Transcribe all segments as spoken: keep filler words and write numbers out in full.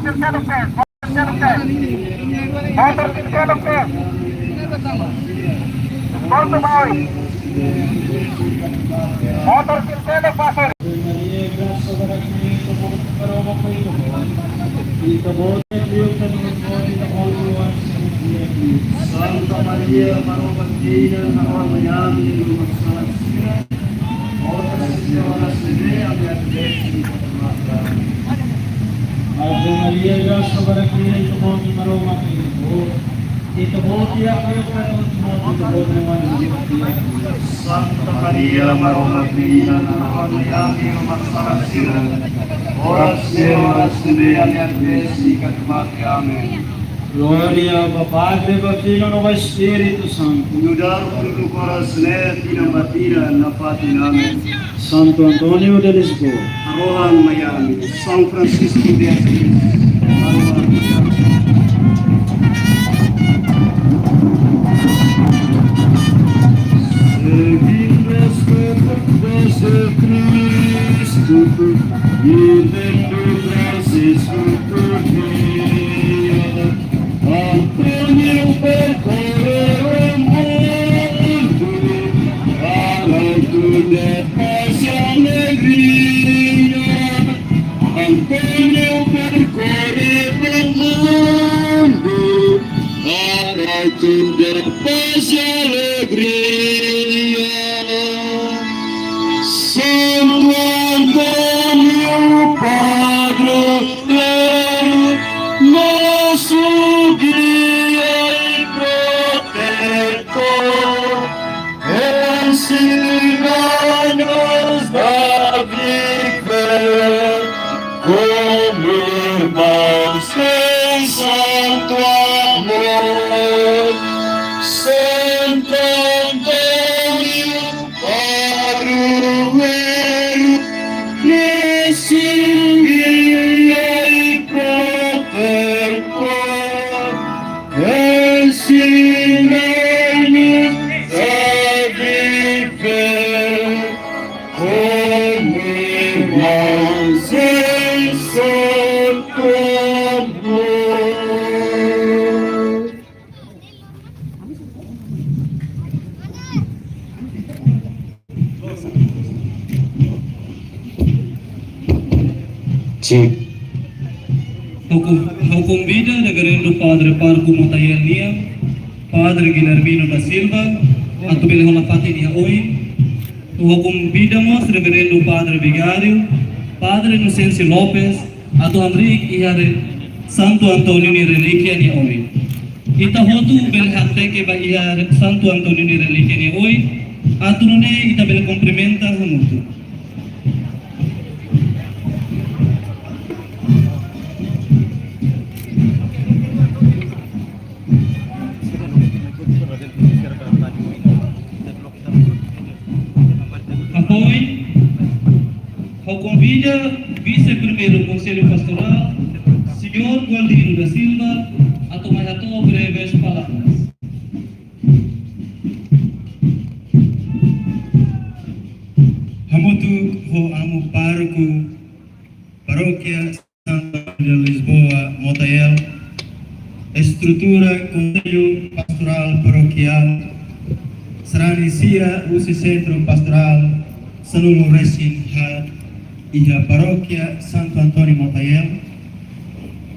Motor Silvelo Pes. Motor Silvelo Pes. Motor Silvelo Pes. Motor Silvelo Pes. Santa Maria, Maromak nia inan, harohan mai ami, ita-boot nia oan, ita-boot nia oan, ita-boot nia oan, ita-boot nia oan. Ave Maria, grasa barak iha ita, Maromak ho ita-boot, ita-boot iha kanakan ita-boot nia oan, ita-boot nia oan. Santa Maria, Maromak nia inan, harohan mai ami, ita-boot nia oan, ita-boot nia oan, ita-boot nia oan. Glória ba Padre, ba Filho, no ba Espíritu Santo. Nu'udar uluk oras ne'e, tinan ba tinan, nafatin. Amen. Santo António de Lisboa. Harohan mai ami. São Francisco de Assis. Harohan mai ami. Seguindo as correntes de Cristo, vivendo Francisco por dia. António percorreu o mundo, arauto de paz e alegria. António percorreu o mundo, arauto de paz e alegria. Santo António, padroeiro, nosso guia e protetor, ensina-nos a viver como irmãos em santo amor. Santo António, padroeiro, nosso guia e protetor, ensina-nos a viver como irmãos em santo amor. Sin. Ha'u kon-, ha'u konvida Reverendu Padre Pároku Motael nian, Padre Guilhermino da Silva, atu bele hola fatin iha oin. Ha'u konvida mós Reverendu Padre Vigáriu, Padre Inocêncio Lopes, atu hamriik iha re-, Santo António nia relíkia nia oin. Ita hotu bele hateke ba iha re-, Santo António nia relíkia nia oin, atu nune'e ita bele kumprimenta hamutuk. Apoi, ha'u konvida Vise-Primeiru Konsellu Pastorál, Señór Gualdino da Silva, atu mai hato'o breves palavras. Hamutuk ho amu pároku Parókia Santa Maria de Lisboa, Motael, estrutura Konsellu Pastorál Parokiál, sarani sira husi Sentru Pastorál sanulu-resin-haat iha Parókia Santo António Motael,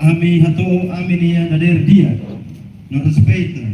ami hato'o ami-nia dadeer di'ak no respeitu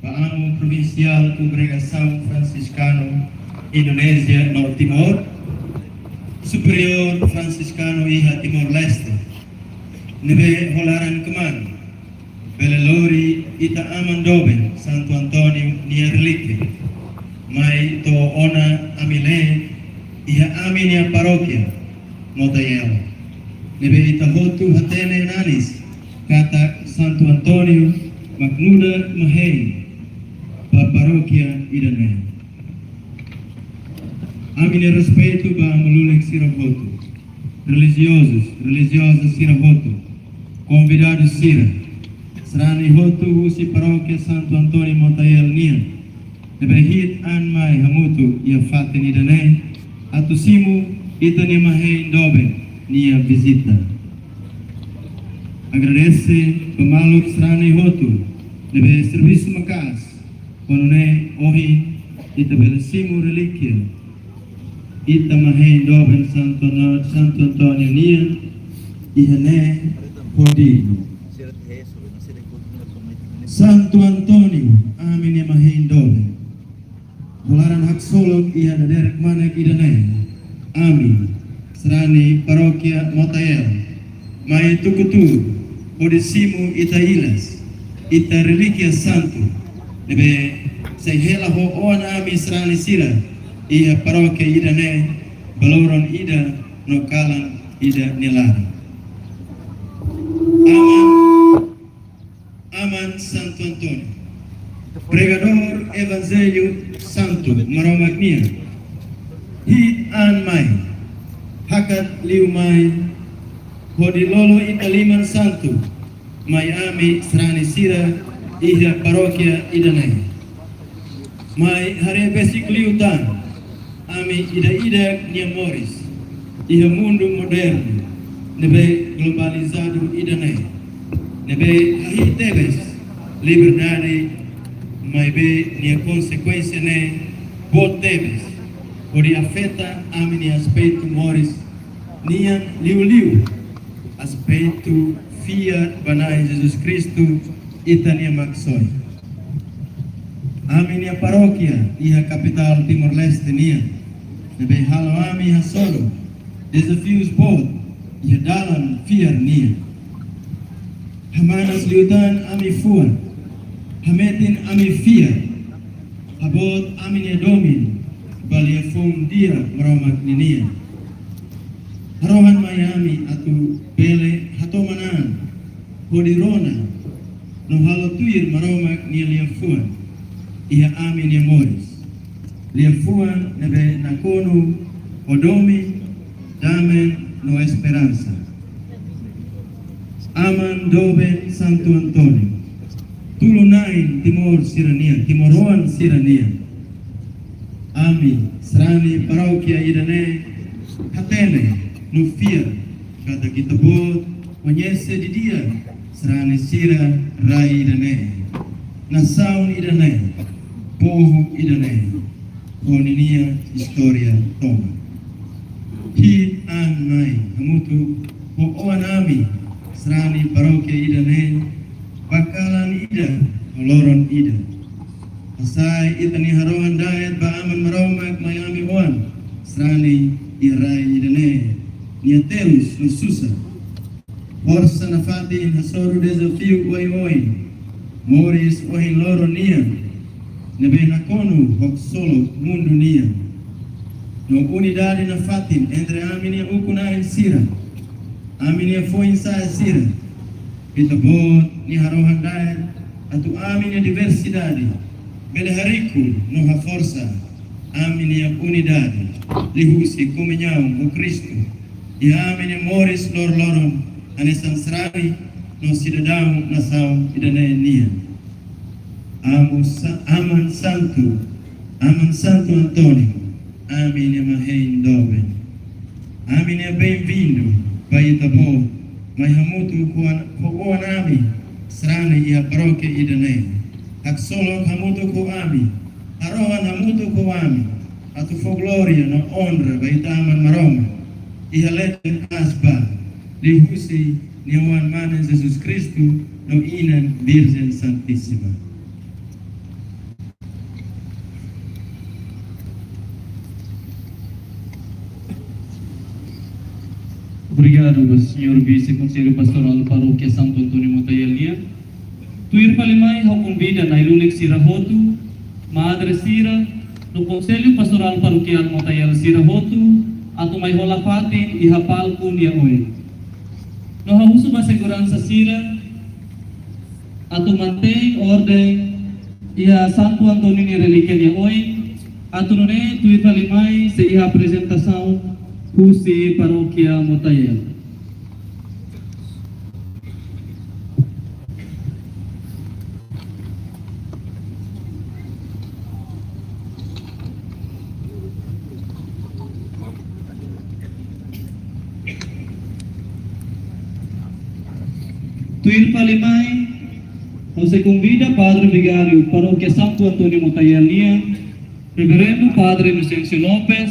ba amu provinsiál Kongregasaun Fransiskanu Indonézia no Timor, Superiór Fransiskanu iha Timor-Leste, ne'ebé ho laran kmaan bele lori ita aman doben Santo António nia relíkia mai to'o ona ami-lee iha ami-nia parókia Motael, ne'ebé ita hotu hatene nanis katak Santo António mak nu'udar ema hein ba parókia ida-ne'e. Ami-nia respeitu ba amu lulik sira hotu, relijiozus, relijioza sira hotu, konvidadu sira, sarani hotu husi Parókia Santo António Motael nian, ne'ebé hi'it an mai hamutuk iha fatin ida-ne'e, atu simu ita-nia ema hein doben nia vizita. Agradese ba maluk sarani hotu ne'ebé servisu maka'as, ho nune'e ohin ita bele simu relíkia ita mahein doben Santo Ano-, Santo António nian iha ne'e ho dignu. Santo António, ami-nia mahein doben. Ho laran haksolok iha dadeer kmanek ida-ne'e, ami, sarani Parókia Motael, mai tuku tuur hodi simu ita ilas, ita relíkia santu, ne'ebé sei hela ho oan ami sarani sira iha parókia ida-ne'e ba loron ida no kalan ida nia laran. Aman, Aman Santo António, pregadór Evanjellu Santu Maromak nian, hi'it an mai, hakat liu mai, hodi lolo ita liman santu, mai ami sarani sira iha parókia ida-ne'e. Mai haree besik liután ami ida-idak nia moris iha mundu modernu ne'ebé globalizadu ida-ne'e, ne'ebé hahi'i tebes liberdade, maibé nia konsekuénsia ne'e boot tebes, hodi afeta ami-nia aspetu moris nian, liuliu aspetu fiar ba Na'i Jesus Kristu, ita-nia Maksoin. Ami-nia parókia iha kapitál Timor-Leste nian, ne'ebé halo ami hasoru dezafius boot iha dalan fiar nian. Hamanas liután ami-fuan, hametin ami-fiar, haboot ami-nia domin ba liafuan di'ak Maromak ninian. Harohan mai ami atu bele hatoman an, hodi rona no halo tuir Maromak nia liafuan iha ami-nia moris. Liafuan ne'ebé nakonu ho domin, dame no esperansa. Aman doben Santo António, tulun-na'in Timor sira-nian, timoroan sira-nian. Ami, sarani parókia ida-ne'e, hatene no fiar katak Ita-Boot koñese didi'ak sarani sira rai ida-ne'e, nasaun ida-ne'e, povu ida-ne'e, ho ninia istória tomak. Hi'it an mai hamutuk ho oan ami, sarani parókia ida-ne'e, ba kalan ida ho loron ida. Hasa'e ita-nia harohan da'et ba Aman Maromak mai ami oan sarani iha rai ida-ne'e nia terus no susar. Forsa nafatin hasoru dezafiu oioin moris ohin loron nian, ne'ebé nakonu haksolok mundu nian. No unidade nafatin entre ami-nia ukun-na'in sira, ami-nia foin-sa'e sira. Ita-Boot nia harohan da'et atu ami-nia diversidade bele hariku no haforsa ami-nia unidade liuhusi komuñaun ho Kristu iha ami-nia moris loroloron, hanesan sarani no sidadaun nasaun ida-ne'e nian. Amu Sa-, Aman Santu, Aman Santu António, ami-nia mahein doben. Ami-nia benvindu ba Ita-Boot mai hamutuk ho an-, ho oan ami sarani iha parókia ida-ne'e. Haksolok hamutuk ho ami, harohan hamutuk ho ami, atu fó glória no onra ba Ita Aman Maromak iha leten aas ba, liuhusi nia Oan Mane Jesus Kristu no Inan Virjen Santísima. Obrigadu ba Señór Vise Konsellu Pastorál Parókia Santo António Motael nian. Tuir fali mai ha'u konvida na'i-lulik sira hotu, madre sira, no Konsellu Pastorál Parokiál Motael sira hotu, atu mai hola fatin iha palku nia oin. No ha'u husu ba seguransa sira atu mantein orden iha Santo António nia relíkia nia oin, atu nune'e tuir fali mai sei iha aprezentasaun husi Parókia Motael. Tuir fali mai, ha'u sei konvida Padre Vigáriu Parókia Santo António Motayal nian, Reverendu Padre Inocencio Lopes.